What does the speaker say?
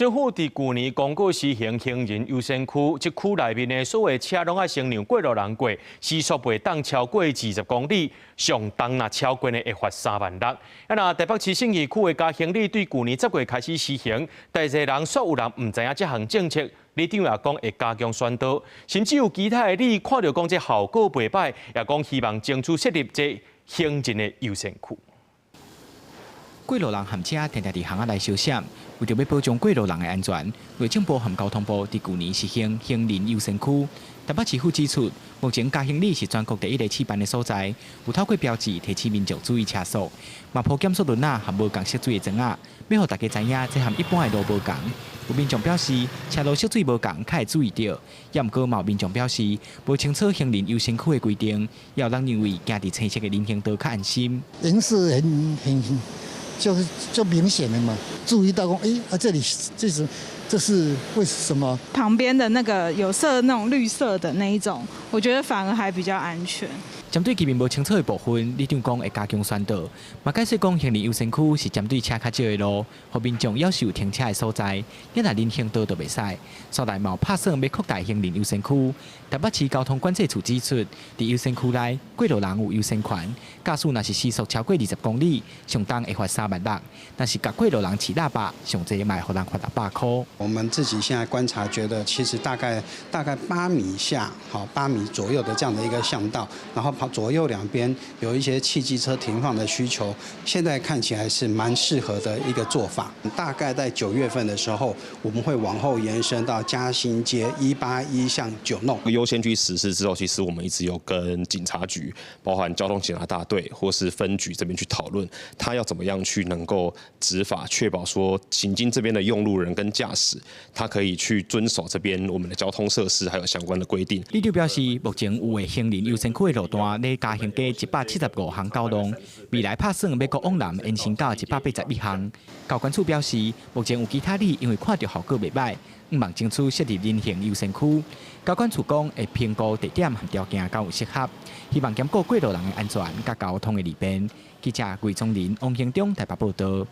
政府佇舊年公告實行行人優先區，這區內面的所有車攏愛先讓過路人過，時速袂當超過20公里，上重若超過呢會罰3萬6。啊，若台北市信義區的嘉興里對舊年10月開始實行，但濟人煞有人毋知影這項政策，里長也講會加強宣導，甚至有其他的里看著講這效果袂䆀，也講希望爭取設立這行人的優先區。過路人和車定定佇巷仔內相閃，為著欲保障過路人的安全，內政部和交通部佇舊年實行行人優先區。台北市府指出，目前嘉興里是全國第一个試辦的所在，有透過標誌提醒民眾注意車速，嘛鋪減速輪仔和無仝色水的磚仔，欲予大家知影這和一般的路無仝。有民眾表示，車路色水無仝，較會注意著。也毋過嘛有民眾表示，無清楚行人優先區的規定，也有人認為行佇青色的人行道較安心。顏色很就是就明顯的嘛，注意到講，哎啊，這裡這是為什麼？旁邊的那個有色那種綠色的那一種，我覺得反而還比較安全。針對居民無清楚的部分，里長講會加強宣導，嘛解釋講行人優先區是針對車較少的路，予民眾猶是有停車的所在，你若人行道就袂使。煞來嘛有拍算欲擴大行人優先區。台北市交通管制處指出，佇優先區內，過路人有優先權，駕駛若是時速超過20公里，上重會罰3萬6；若是共過路人飼喇叭，上濟嘛會予人罰600箍。我們自己現在觀察，覺得其實大概8米下，好8米左右的這樣的一個巷道，然後左右兩邊有一些汽機車停放的需求，現在看起來是蠻適合的一個做法。大概在9月份的時候，我們會往後延伸到嘉興街181巷9弄。優先區實施之後，其實我們一直有跟警察局，包含交通警察大隊或是分局這邊去討論，他要怎麼樣去能夠執法，確保說行經這邊的用路人跟駕駛，他可以去遵守這邊我們的交通設施還有相關的規定。里長表示，目前有的行人優先區的路段佇嘉興街175巷9弄，未來拍算欲閣往南延伸到181巷。交管處表示，目前有其他里因為看著效果袂䆀，向望爭取設立人行優先區。交管處講會評估地點和條件敢有適合，希望兼顧過路人的安全佮交通的利便。記者魏宗林、王興中台北報道。